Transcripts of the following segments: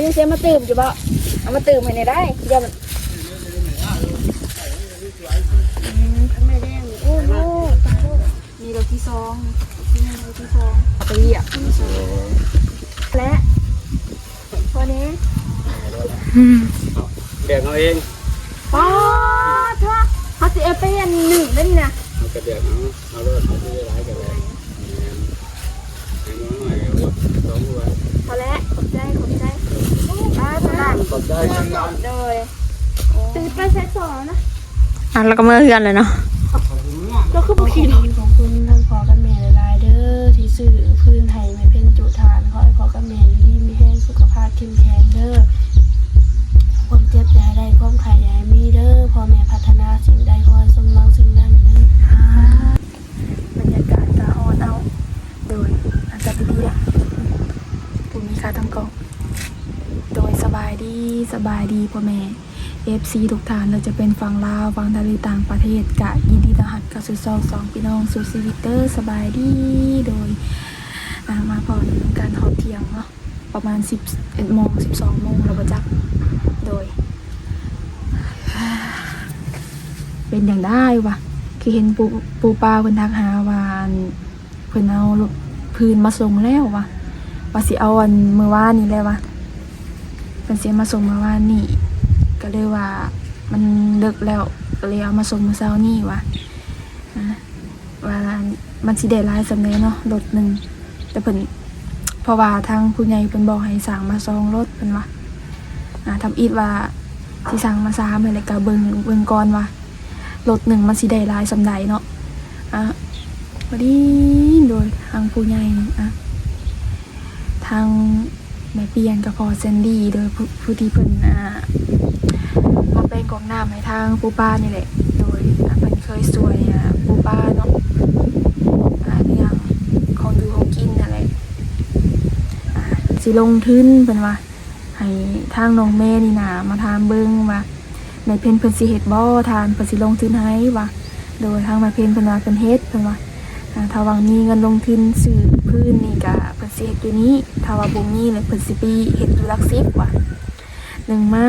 ຍັງຊິເອົາມາຕື່ມຢູ່ບໍ່? ເອົາມາຕື່ມໃຫ້ແດ່ໄດ໋ ຢ້ານມັນ ອືມ ທັງແມ່ແດງນີ້ ໂອ້ໂຫ ມີດອກທີ່ສອງ ດອກທີ່ສອງ ເອົາໄປວຽກ ແລະ ພໍແດ່ ອືມ ແບກເອົາເອງ ປາດ ເຮົາຊິເອົາໄປອັນໜຶ້ງເດ້ນີ້ນະ ເຮົາກະແບກເອົາ ເອົາໂລດ ເຮົາຊິໄດ້ຫຼາຍກະໄດ້ ແມ່ນ ໃຫ້ນ້ອຍໆ ເອົາສອງໜ່ວຍ ພໍແລ້ວ ຂອບໃຈ ຂອບໃຈ ປາດ ຂອບໃຈ ໂດຍ ຕື່ນໄປໃສ່ສອງນະ ອ່ະ ແລ້ວກໍເມືອເຮືອນແລ້ວເນາະ ລາວຄືບໍ່ຂີ່ລົດ ຂອບຄຸນທັງພໍ່ກັບແມ່ຫຼາຍໆເດີ ທີ່ຊື້ຟືນໃຫ້ແມ່ເພັນຈຸທານ ຂໍໃຫ້ພໍ່ກັບແມ່ຢູ່ດີມີແຮງ ສຸຂະພາບເຂັ້ມແຂງເດີ ຄວາມເຈັບຢ່າໃຫ້ໄດ້ ຄວາມໄຂ້ຢ່າໃຫ້ມີເດີ ພໍ່ແມ່ປາດຖະໜາສິ່ງໃດ ຂໍໃຫ້ສົມຫວັງສິ່ງນັ້ນເດີ ສາທຸ. ບັນຍາກາດກະຮ້ອນເອົາ ໂດຍ ອາກາດດີໆ ລະ ບໍ່ມີຂາຕັ້ງກ້ອງ ໂດຍ ສະບາຍດີ ສະບາຍດີພໍ່ແມ່ ເອັຟຊີ ທຸກທ່ານ ບໍ່ວ່າຈະເປັນຝັ່ງລາວ ຝັ່ງໄທ ຫຼື ຕ່າງປະເທດ ກະຍິນດີຕ້ອນຮັບເຂົ້າສູ່ຊ່ອງສອງພີ່ນ້ອງສູ້ຊີວິດເດີ ສະບາຍດີ ໂດຍ ອ່າ ມາພໍ້ກັນຮອບທ່ຽງເນາະ ປະມານສິບເອັດໂມງ ສິບສອງໂມງແລ້ວບໍ່ຈັກ ໂດຍ ເປັນຈັ່ງໃດວະ ຄືເຫັນປູ່ ປູ່ປ້າເພິ່ນທັກຫາວ່າ ອັນ ເພິ່ນເອົາຟືນມາສົ່ງແລ້ວວ່າ ວ່າຊິເອົາອັນມື້ວານນີ້ແຫຼະວ່າ ເພິ່ນຊິເອົາມາສົ່ງມື້ວານນີ້ ກະເລີຍວ່າມັນເດິກແລ້ວ ກະເລີຍເອົາມາສົ່ງມື້ເຊົ້ານີ້ວ່າ ອ່າ ວ່າມັນຊິໄດ້ຫຼາຍສ່ຳໃດເນາະ ລົດໜຶ່ງ ແຕ່ເພິ່ນ ເພາະວ່າທາງຜູ້ໃຫຍ່ເພິ່ນບອກໃຫ້ສ້າງມາສອງລົດ ເພິ່ນວ່າ ອ່າ ທຳອິດວ່າຊິສ້າງມາສາມ ແລ້ວກະເບິ່ງ ເບິ່ງກ່ອນວ່າ ລົດໜຶ່ງມັນຊິໄດ້ຫຼາຍສ່ຳໃດເນາະ ອ່າ ພໍດີ ໂດຍ ທາງຜູ້ໃຫຍ່ ອ່າ ທາງແມ່ປ່ຽນກັບພໍ່ແຊນດີ ໂດຍ ຜູ້ ຜູ້ທີ່ເພິ່ນ ອ່າ ມາແປງກອກນ້ຳໃຫ້ທາງປູ່ປ້ານີ້ແຫຼະ ໂດຍ ອ່າ ເພິ່ນເຄີຍຊ່ວຍ ອ່າ ປູ່ປ້າເນາະ ອ່າ ເລື່ອງຂອງຢູ່ຂອງກິນຫັ້ນແຫຼະ ອ່າ ຊິລົງທຶນ ເພິ່ນວ່າ ໃຫ້ທາງນ້ອງແມ່ນີ້ນະ ມາຖາມເບິ່ງວ່າ ແມ່ເພັນເພິ່ນຊິເຮັດບໍ່ ທ່ານ ເພິ່ນຊິລົງທຶນໃຫ້ວ່າ ໂດຍ ທາງແມ່ເພັນເພິ່ນວ່າເພິ່ນເຮັດ ເພິ່ນວ່າ ອ່າ ຖ້າວ່າມີເງິນລົງທຶນຊື້ຟືນນີ້ກະເພິ່ນຊິເຮັດຢູ່ນີ້ ຖ້າວ່າບໍ່ມີແລ້ວເພິ່ນຊິໄປເຮັດຢູ່ຫຼັກສິບວ່າ ໜຶ່ງມາ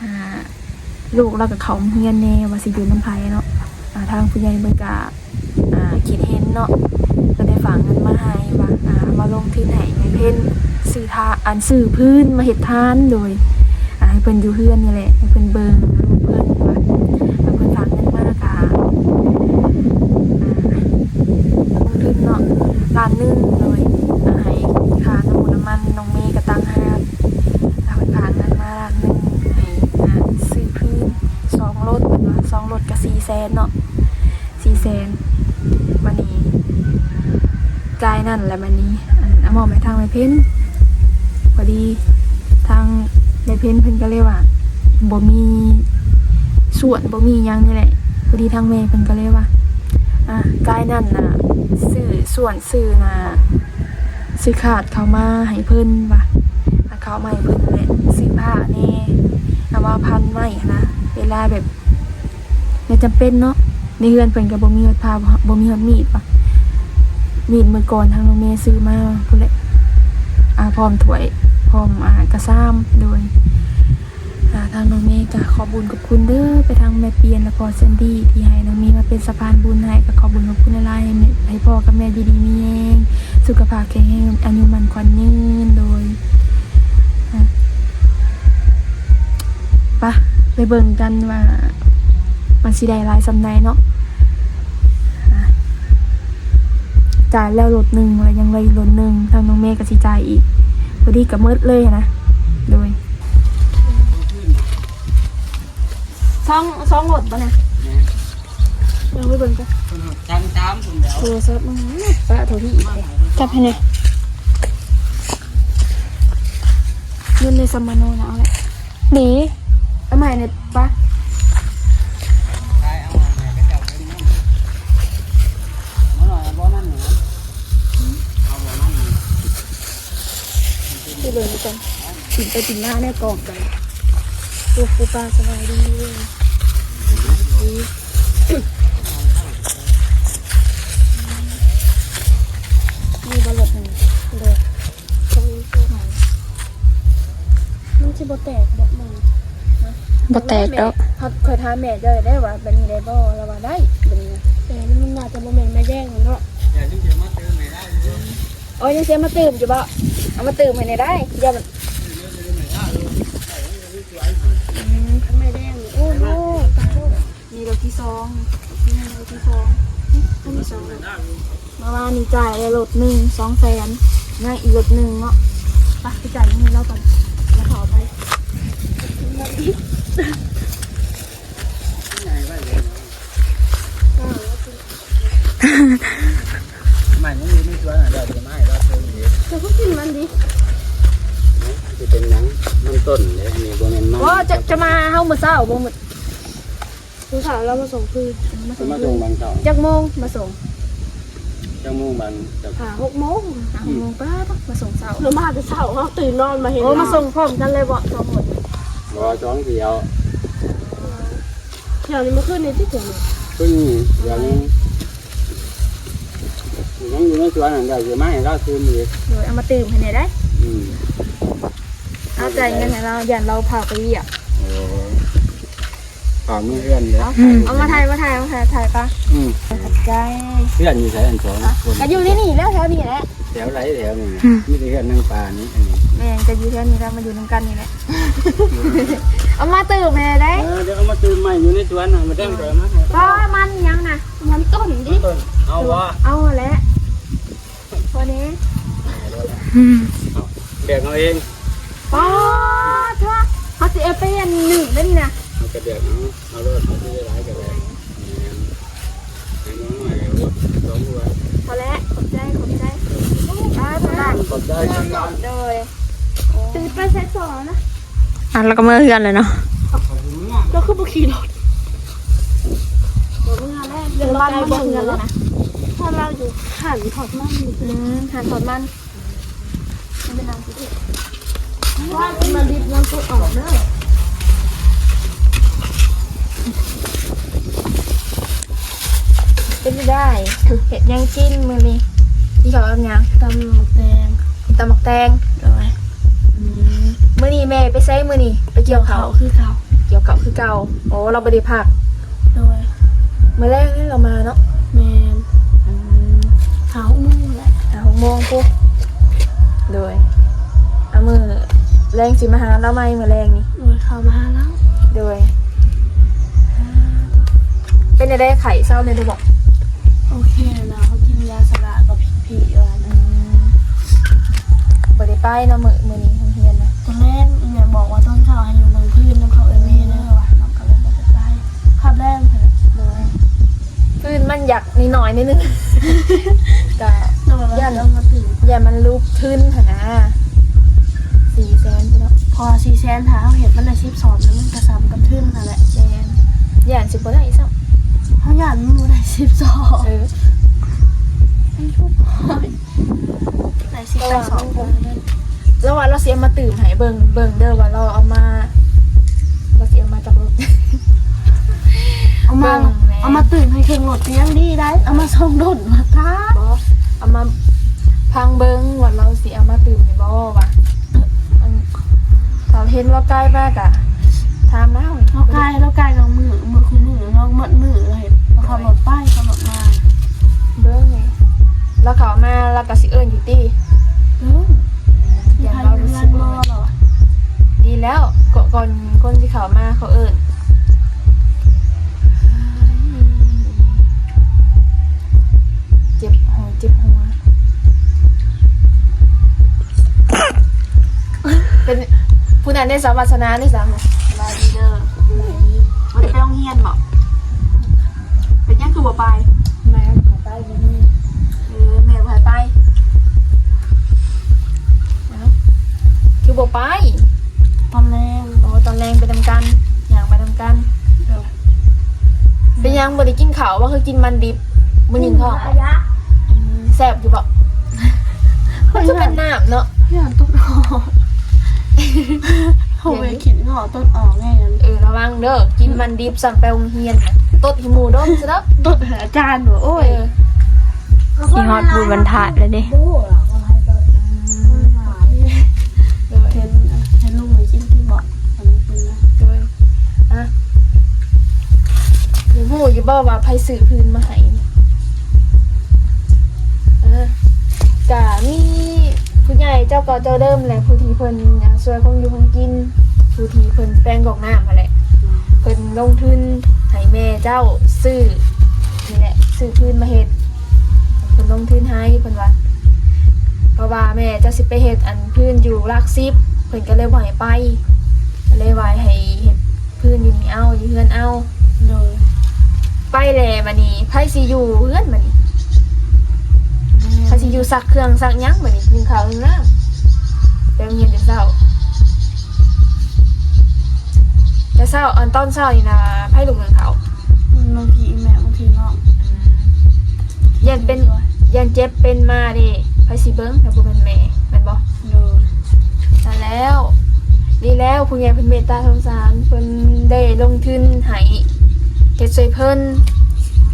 ອ່າ ລູກລາວກະເຂົ້າໂຮງຮຽນແດ່ ວ່າຊິຢູ່ນຳໃຜເນາະ ອ່າ ທາງຜູ້ໃຫຍ່ເພິ່ນກະ ອ່າ ຄິດເຫັນເນາະ ກໍໄດ້ຝາກເງິນມາໃຫ້ວ່າ ອ່າ ມາລົງທຶນໃຫ້ແມ່ເພັນ ຊື້ທາ ອັນ ຊື້ຟືນມາເຮັດຖ່ານ ໂດຍ ອ່າ ໃຫ້ເພິ່ນຢູ່ເຮືອນນີ້ແຫຼະ ໃຫ້ເພິ່ນເບິ່ງລູກເພິ່ນວ່າ ເພິ່ນຝາກເງິນມາກະ ອ່າ ລົງທຶນເນາະ ລ້ານໜຶ່ງ ໂດຍ ອ່າ ໃຫ້ຄ່ານ້ຳມັນນ້ຳມັນ ນ້ອງເມກະຕ່າງຫາກ ອ່າ ເພິ່ນຝາກເງິນມາລ້ານໜຶ່ງ ໃຫ້ ອ່າ ຊື້ຟືນສອງລົດ ເພິ່ນວ່າສອງລົດກະສີ່ແສນເນາະ ສີ່ແສນ ບາດນີ້ຈ່າຍນັ້ນແຫຼະ ບາດນີ້ ອັນ ເອົາມອບໃຫ້ທາງແມ່ເພັນ ພໍດີທາງແມ່ເພັນເພິ່ນກະເລີຍວ່າ ບໍ່ມີສ່ວນ ບໍ່ມີຫຍັງນີ້ແຫຼະ ພໍດີທາງແມ່ເພິ່ນກະເລີຍວ່າ ອ່າ ຈ່າຍນັ້ນນະ ຊື້ສ່ວນ ຊື້ນະ ຊື້ຂາດເຂົ້າມາໃຫ້ເພິ່ນວ່າ ເຂົ້າມາໃຫ້ເພິ່ນແຫຼະ ຊື້ຜ້າແດ່ ເອົາມາພັນໄວ້ຫັ້ນນະ ເວລາແບບ ແນວຈຳເປັນເນາະ ໃນເຮືອນເພິ່ນກໍບໍ່ມີຮອດຜ້າ ບໍ່ມີຮອດມີດວ່າ ມີດມື້ກ່ອນທາງນ້ອງເມຊື້ມາພຸ້ນແຫຼະ ອ່າ ພ້ອມຖ້ວຍ ພ້ອມ ອ່າ ກະຊາມ ໂດຍ ອ່າ ທາງນ້ອງເມກໍຂອບບຸນຂອບຄຸນເດີ ໄປທາງແມ່ປ່ຽນ ແລະ ພໍ່ແຊນດີ ທີ່ໃຫ້ນ້ອງເມມາເປັນສະພານບຸນໃຫ້ ກໍຂອບບຸນຂອບຄຸນຫຼາຍໆ ໃຫ້ ໃຫ້ພໍ່ກັບແມ່ຢູ່ດີມີແຮງ ສຸຂະພາບແຂງແຮງ ອາຍຸໝັ້ນຂວັນຍືນ ໂດຍ ອ່າ ປະ ໄປເບິ່ງກັນວ່າມັນຊິໄດ້ຫຼາຍສ່ຳໃດເນາະ ອ່າ ຈ່າຍແລ້ວລົດໜຶ່ງ ແລ້ວຍັງເຫຼືອອີກລົດໜຶ່ງ ທາງນ້ອງເມກໍຊິຈ່າຍອີກ ພໍດີກໍໝົດເລີຍຫັ້ນນະ ໂດຍ ສອງ ສອງລົດບໍ່ນະ? ແມ່ນ ເບິ່ງໄປເບິ່ງກ່ອນ ຈັງຕາມພຸ້ນແລ້ວ ໂທລະສັບມັນປະໂທທີ່ອີກເດ້ ຈັບໃຫ້ແດ່ ເງິນໃນສຳມະໂນນະ ເອົາແຫຼະ ເດ ເອົາມາໃຫ້ແດ່ປະ ໄປເບິ່ງກ່ອນ ກິນໄປກິນມາແນວກອງກັນ ໂອ້ ປູ່ປ້າສະບາຍດີ ມີບໍ່ລົດໜຶ່ງ ໂດຍ ໂອ້ຍ ໂອ້ຍ ບໍ່ແຕກບໍ່ ບໍ່ແຕກດອກ. ຂ້ອຍຖາມແມ່ເຈົ້າໄດ້ວ່າແບບນີ້ໄດ້ບໍ່ ລາວວ່າໄດ້ ແບບນີ້ນະ. ແຕ່ມັນໜ້າຈະບໍ່ແມ່ນໄມ້ແດງເນາະ. ໂອ້ຍ ຍັງຊິເອົາມາຕື່ມຢູ່ບໍ່? ເອົາມາຕື່ມໃຫ້ແດ່ໄດ້ ຢ້ານມັນ ອືມ ໄມ້ແດງ. ໂອ້ໂຫ ມີດອກທີສອງ ດອກທີໜຶ່ງ ດອກທີສອງ ອັນນີ້ສອງດອກ. ເມື່ອວານນີ້ຈ່າຍໄດ້ລົດໜຶ່ງ ສອງແສນ ຍັງອີກລົດໜຶ່ງເນາະ. ໄປ ໄປຈ່າຍເງິນລາວກ່ອນ ແລ້ວເຂົ້າໄປ. ມັນຍັງຢູ່ໃນສວນຫັ້ນແຫຼະ ດຽວມາໃຫ້ລາວເຊີນອີກ. ເຈົ້າກໍກິນມັນດິ. ຊິເປັນຫຍັງ? ມັນຕົ້ນເດ້ ອັນນີ້ບໍ່ແມ່ນມັນ. ບໍ່ ຈະ ຈະມາຫາເຮົາມື້ເຊົ້າບໍ່? ມື້ເຊົ້າລາວມາສົ່ງຄືນ ມາສົ່ງຄືນ ມາສົ່ງບາງເຊົ້າ. ຈັກໂມງມາສົ່ງ? ຈັກໂມງບາງ? ຫ້າຫົກໂມງ. ຫ້າຫົກໂມງ ປ້າດ ມາສົ່ງເຊົ້າ. ເຮົາມາແຕ່ເຊົ້າ ເຮົາຕື່ນນອນມາເຫັນ. ໂອ້ ມາສົ່ງພ້ອມກັນເລີຍບໍ່ ສອງຄົນ? ບໍ່ ສອງທ່ຽວ. ທ່ຽວນີ້ ມື້ຄືນນີ້ຕິ ທ່ຽວນີ້ ຄືນນີ້ ທ່ຽວນີ້ ຍັງຢູ່ໃນສວນຫັ້ນ ດຽວຊິມາໃຫ້ລາວຕື່ມອີກ. ໂດຍ ເອົາມາຕື່ມໃຫ້ແດ່ໄດ້. ອືມ ເອົາຈ່າຍເງິນໃຫ້ລາວ ຢ້ານລາວພາໄປວຽກ. ໂອ້ ຝາກມືເຮືອນເດີ. ເອົາ ເອົາມາຖ່າຍ ມາຖ່າຍ ມາຖ່າຍ ຖ່າຍປະ. ອືມ ຂອບໃຈ. ເຮືອນຢູ່ໃສອັນສອງຄົນ? ກໍຢູ່ໃນນີ້ແຫຼະ ແຖວນີ້ແຫຼະ. ແຖວໃດແຖວນີ້? ອືມ ມີແຕ່ເຮືອນນາງປານີ້. ອັນນີ້ແມ່ນ ກໍຢູ່ແຖວນີ້ແຫຼະ ມາຢູ່ນຳກັນນີ້ແຫຼະ. ເອົາມາຕື່ມໃຫ້ແດ່ໄດ້. ເອີ ດຽວເອົາມາຕື່ມໃໝ່ຢູ່ໃນສວນນະ ມາແດງ ເອີ ເອົາມາໃຫ້. ປາ ມັນຫຍັງນະ? ມັນຕົ້ນດິ. ມັນຕົ້ນ ເອົາວະ? ເອົາແຫຼະ. ພໍແດ່. ອືມ ເອົາ ແບກເອົາເອງ. ປາດໂທ້ ເຮົາຊິເອົາໄປອັນໜຶ້ງໄດ້ນີ້ນະ. ເຮົາກໍແບກເອົາ ເອົາໂລດ ເອົາຊິໄດ້ຫຼາຍກໍໄດ້. ແມ່ນ ໃຫ້ນ້ອງໜ້ອຍກໍ ສອງຫົວ ພໍແລ້ວ. ຂອບໃຈ ຂອບໃຈ. ປາດໂທ້ ຂອບໃຈຄືກັນ. ໂດຍ. ຊິໄປໃສຕໍ່ນະ? ອ່ະ ລາວກໍເມືອເຮືອນແລ້ວເນາະ. ລາວຄືບໍ່ຂີ່ລົດ? ບໍ່ເມືອແລ້ວ ເລື່ອງລາວບໍ່ເມືອແລ້ວນະ. ເພາະລາວຢູ່ຫັ້ນຖອດມັນ. ອືມ ຫັ້ນຖອດມັນ. ມັນເປັນນາງທີ່ ວ່າກິນມາດິບນຳຕົວອອກເດີ. ເປັນໄດ້ ເຮັດຫຍັງກິນມື້ນີ້? ກິນເຂົ້າກັບຫຍັງ? ຕຳໝາກແຕງ. ຕຳໝາກແຕງ. ໂດຍ. ອືມ ມື້ນີ້ແມ່ໄປໃສມື້ນີ້? ໄປກ່ຽວເຂົ້າ ກ່ຽວເຂົ້າຄືເກົ່າ. ກ່ຽວເຂົ້າຄືເກົ່າ. ໂອ້ ລາວບໍ່ໄດ້ພັກ. ໂດຍ. ມື້ແລງນີ້ລາວມາເນາະ. ແມ່ນ. ອືມ ຫ້າຫົກໂມງແຫຼະ. ຫ້າຫົກໂມງພຸ້ນ. ໂດຍ. ອາ ມື້ແລງຊິມາຫາລາວໃໝ່ ມື້ແລງນີ້. ໂດຍ ເຂົ້າມາຫາລາວ. ໂດຍ. ເປັນແນວໃດ ໄຂ້ເຊົາແລ້ວບໍ່? ໂອເຄແລ້ວ ເຮົາກິນຢາຊະລາກັບພີກໆ ອືມ ບໍ່ໄດ້ໄປເນາະ ມື້ ມື້ນີ້ໂຮງຮຽນນະ. ຕອນແລກແມ່ບອກວ່າຕອນເຊົ້າໃຫ້ຢູ່ເທິງພື້ນນຳເຂົາເອີ້ນແມ່ເດີວ່າ ນ້ອງກໍເລີຍບໍ່ໄດ້ໄປ. ຄາບແລກ. ໂດຍ. ພື້ນມັນຢາກໜ້ອຍໆ ໜ້ອຍໜຶ່ງ ກະຢ້ານ ຢ້ານມັນຫຼຸບທຶນຫັ້ນນະ. ສີ່ແສນພຸ້ນເນາະ. ເພາະວ່າສີ່ແສນ ຖ້າເຮົາເຮັດມັນໄດ້ສິບສອບ ມັນກະສ່ຳກັບທຶນຫັ້ນແຫຼະ. ແມ່ນ. ຢ້ານຊິບໍ່ໄດ້ຊ້ຳ. ເຮົາຢ້ານມັນບໍ່ໄດ້ສິບສອບ. ເອີ ໄດ້ສິບສອບ. ລາວວ່າລາວຊິເອົາມາຕື່ມໃຫ້ເບິ່ງ ເບິ່ງເດີວ່າລາວເອົາມາ ລາວຊິເອົາມາຈັກລົດ. ເອົາມາ ເອົາມາຕື່ມໃຫ້ເຄິ່ງລົດກໍຍັງດີໄດ໋. ເອົາມາສອງລົດມາຕາ. ບໍ່ ເອົາມາຟັງເບິ່ງວ່າລາວຊິເອົາມາຕື່ມໃຫ້ບໍ່ວ່າ. ອັນ ເຮົາເຫັນລາວກາຍມາກະຖາມລາວ. ລາວກາຍ ລາວກາຍລາວມື້ ມື້ ຄູ່ມື້ລາວໝົດມື້ ລາວເຮັດ ລາວຂັບລົດໄປ ຂັບລົດມາ. ເບິ່ງນີ້ ລາວເຂົ້າມາ ລາວກະຊິເອີ້ນຢູ່ຕິ. ເອີ ຢ້ານລາວຮູ້ສຶກບໍ່. ດີແລ້ວ ກ່ອນ ກ່ອນຄົນຊິເຂົ້າມາເຂົາເອີ້ນ. ເຈັບຫົວ ເຈັບຫົວ. ເປັນ ຜູ້ນັ້ນເດ້ ສາວວາສະໜາເດ້ ສາວ ສະບາຍດີເດີ. ບໍ່ໄດ້ໄປໂຮງຮຽນບໍ? ເປັນຫຍັງຄືບໍ່ໄປ? ແມ່ບໍ່ໃຫ້ໄປມື້ນີ້. ເອີ ແມ່ບໍ່ໃຫ້ໄປ. ເອົ້າ ຄືບໍ່ໄປ? ຕອນແລງ. ໂອ້ ຕອນແລງໄປນຳກັນ ຍ່າງໄປນຳກັນ. ໂດຍ. ເປັນຫຍັງບໍ່ໄດ້ກິນເຂົ້າບໍ່? ຄືກິນມັນດິບມື້ນີ້ເນາະ. ອືມ ແຊບຢູ່ບໍ່? ມັນຄືເປັນນ້ຳເນາະ. ຢ້ານຕົດອອກ. ໂອ້ຍ ຄິດເງາະຕົດອອກແນ່. ເອີ ລະວັງເດີ ກິນມັນດິບຊ້ຳໄປໂຮງຮຽນນະ ຕົດໃຫ້ໝູ່ດົມຊະເນາະ. ຕົດໃຫ້ອາຈານບໍ? ໂອ້ຍ ເອີ ຊິຮອດບຸນວັນທະແລ້ວເດ້. ເຫັນ ເຫັນລຸງໄດ້ກິນຕິບໍ? ຮູ້ຢູ່ບໍ່ວ່າໃຜຊື້ພື້ນມາໃຫ້ນີ້? ເອີ ກະມີຜູ້ໃຫຍ່ເຈົ້າເກົ່າເຈົ້າເດີມແຫຼະ ຜູ້ທີ່ເພິ່ນຍັງຊ່ວຍຄົນຢູ່ຄົນກິນ ຜູ້ທີ່ເພິ່ນແປງກອກນ້ຳຫັ້ນແຫຼະ ເພິ່ນລົງທຶນໃຫ້ແມ່ເຈົ້າຊື້ນີ້ແຫຼະ ຊື້ພື້ນມາເຮັດ ເພິ່ນລົງທຶນໃຫ້ ເພິ່ນວ່າ ເພາະວ່າແມ່ເຈົ້າຊິໄປເຮັດອັນພື້ນຢູ່ຫຼັກສິບ ເພິ່ນກໍເລີຍບໍ່ໃຫ້ໄປ ກໍເລີຍວ່າໃຫ້ເຮັດ ພື້ນຢູ່ນີ້ເອົາ ຢູ່ເຮືອນເອົາ. ໂດຍ ໄປແລ້ວບາດນີ້ ໃຜຊິຢູ່ເຮືອນບາດນີ້? ໃຜຊິຢູ່ຊັກເຄື່ອງຊັກຫຍັງບາດນີ້? ໜຶ້ງເຂົ້າໜຶ້ງນ້ຳ ໄປໂຮງຮຽນແຕ່ເຊົ້າ ແຕ່ເຊົ້າ ອັນຕອນເຊົ້ານີ້ນະ ໃຜລຸກໜຶ້ງເຂົ້າ? ບາງທີແມ່ ບາງທີນ້ອງ. ອືມ ຢ້ານເປັນ ຢ້ານເຈັບເປັນມາເດ້ ໃຜຊິເບິ່ງ ຖ້າບໍ່ແມ່ນແມ່ ແມ່ນບໍ່? ໂດຍ ນັ້ນແລ້ວ ດີແລ້ວ ຜູ້ໃຫຍ່ເພິ່ນເມດຕາສົງສານ ເພິ່ນໄດ້ລົງທຶນໃຫ້ເຮັດຊ່ວຍເພິ່ນ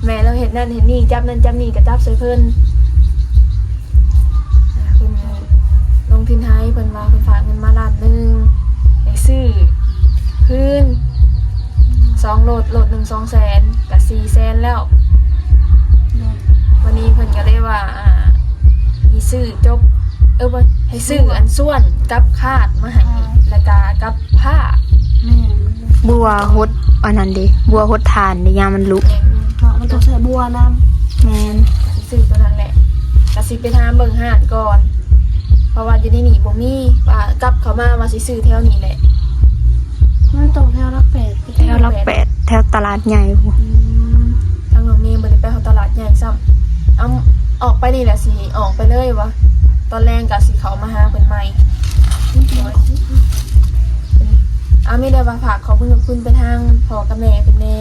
ແມ່ລາວເຮັດນັ້ນເຮັດນີ້ ຈັບນັ້ນຈັບນີ້ກໍຈັບຊ່ວຍເພິ່ນ ເພິ່ນລົງທຶນໃຫ້ ເພິ່ນວ່າເພິ່ນຝາກເງິນມາລ້ານໜຶ່ງ ໃຫ້ຊື້ພື້ນສອງໂລດ ໂລດໜຶ່ງສອງແສນ ກໍສີ່ແສນແລ້ວ. ໂດຍ ວັນນີ້ເພິ່ນກໍເລີຍວ່າ ອ່າ ໃຫ້ຊື້ຈົກ ເອີ ບໍ່ ໃຫ້ຊື້ອັນສ່ວນກັບຄາດມາໃຫ້ ແລ້ວກະກັບຜ້າ. ແມ່ນ ບົວຫົດອັນນັ້ນເດ້ ບົວຫົດຖ່ານເດ້ ຍາມມັນລຸກ ແມ່ນ ເນາະ ມັນຕ້ອງໃຊ້ບົວນຳ. ແມ່ນ ຊື້ຕົວນັ້ນແຫຼະ ກະຊິໄປຖາມເບິ່ງຮ້ານກ່ອນ ເພາະວ່າຢູ່ໃນນີ້ບໍ່ມີ ວ່າກັບເຂົ້າມາວ່າຊິຊື້ແຖວນີ້ແຫຼະ. ມັນຕ້ອງແຖວຫຼັກແປດ ແຖວຫຼັກແປດ ແຖວຕະຫຼາດໃຫຍ່ພຸ້ນ. ອືມ ທາງນ້ອງເມບໍ່ໄດ້ໄປຮອດຕະຫຼາດໃຫຍ່ຊ້ຳ ອຳ ອອກໄປນີ້ແຫຼະ ຊິອອກໄປເລີຍວ່າ ຕອນແລງກໍຊິເຂົ້າມາຫາເພິ່ນໃໝ່. ອາ ມີແຕ່ວ່າຝາກຂອບຄຸນຂອບຄຸນໄປທາງພໍ່ກັບແມ່ເພິ່ນແດ່.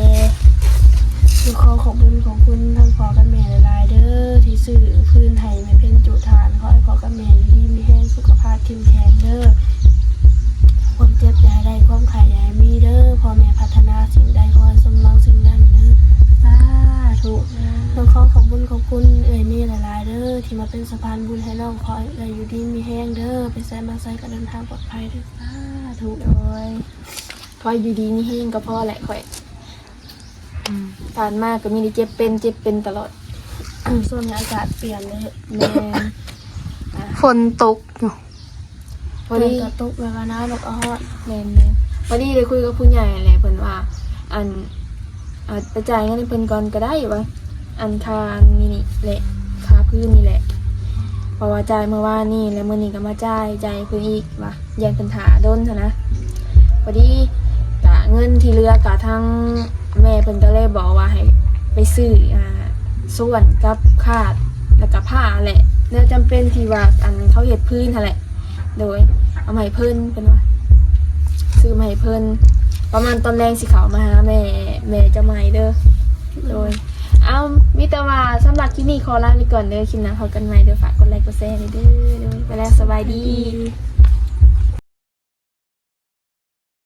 ກໍຂໍຂອບຄຸນຂອບຄຸນທາງພໍ່ກັບແມ່ຫຼາຍໆເດີ ທີ່ຊື້ພື້ນໃຫ້ແມ່ເພັນຈຸທານ. ຂໍໃຫ້ພໍ່ກັບແມ່ຢູ່ດີມີແຮງ ສຸຂະພາບເຂັ້ມແຂງເດີ. ຄວາມເຈັບຢ່າໃຫ້ໄດ້ ຄວາມໄຂ້ຢ່າໃຫ້ມີເດີ. ພໍ່ແມ່ປາດຖະໜາສິ່ງໃດ ຂໍໃຫ້ສົມຫວັງສິ່ງນັ້ນເດີ. ສາທຸ. ຕ້ອງຂໍຂອບບຸນຂອບຄຸນເອື້ອຍເມຫຼາຍໆເດີ ທີ່ມາເປັນສະພານບຸນໃຫ້ນ້ອງ. ຂໍໃຫ້ເອື້ອຍຢູ່ດີມີແຮງເດີ ໄປໃສມາໃສກໍເດີນທາງປອດໄພເດີ. ສາທຸ. ໂດຍ ຂໍຢູ່ດີມີແຮງກໍພໍແຫຼະຂ້ອຍ. ອືມ ຜ່ານມາກໍມີແຕ່ເຈັບເປັນ ເຈັບເປັນຕະຫຼອດ. ອືມ ຊ່ວງນີ້ອາກາດປ່ຽນເດ້. ແມ່ນ ອ່າ ຝົນຕົກຢູ່ ພໍດີ ຝົນກໍຕົກ ແບບວ່າໜາວແລ້ວກໍຮ້ອນ. ແມ່ນໆ ພໍດີໄດ້ຄຸຍກັບຜູ້ໃຫຍ່ຫັ້ນແຫຼະ ເພິ່ນວ່າ ອັນ ເອົາໄປຈ່າຍເງິນໃຫ້ເພິ່ນກ່ອນກໍໄດ້ວ່າ ອັນຄ່າອັນນີ້ນີ້ແຫຼະ ຄ່າພື້ນນີ້ແຫຼະ ເພາະວ່າຈ່າຍມື້ວານນີ້ ແລ້ວມື້ນີ້ກໍມາຈ່າຍ ຈ່າຍໃຫ້ເພິ່ນອີກວ່າ ຢ້ານເພິ່ນຖ້າດົນຫັ້ນນະ. ພໍດີກະເງິນທີ່ເຫຼືອກະທາງແມ່ເພິ່ນກໍເລີຍບອກວ່າໃຫ້ໄປຊື້ ອ່າ ສ່ວນກັບຄາດ ແລ້ວກະຜ້າແຫຼະ ແນວຈຳເປັນທີ່ວ່າ ອັນ ເຂົາເຮັດພື້ນຫັ້ນແຫຼະ. ໂດຍ ເອົາມາໃຫ້ເພິ່ນ ເພິ່ນວ່າຊື້ມາໃຫ້ເພິ່ນ ປະມານຕອນແລງຊິເຂົ້າມາຫາແມ່ ແມ່ເຈົ້າໃໝ່ເດີ. ໂດຍ ເອົາ ມີແຕ່ວ່າສຳລັບຄລິບນີ້ຂໍລາໄປກ່ອນເດີ ຄລິບໜ້າພໍ້ກັນໃໝ່ເດີ ຝາກກົດໄລກົດແຊໃຫ້ເດີ. ໂດຍ ໄປແລ້ວ ສະບາຍດີ.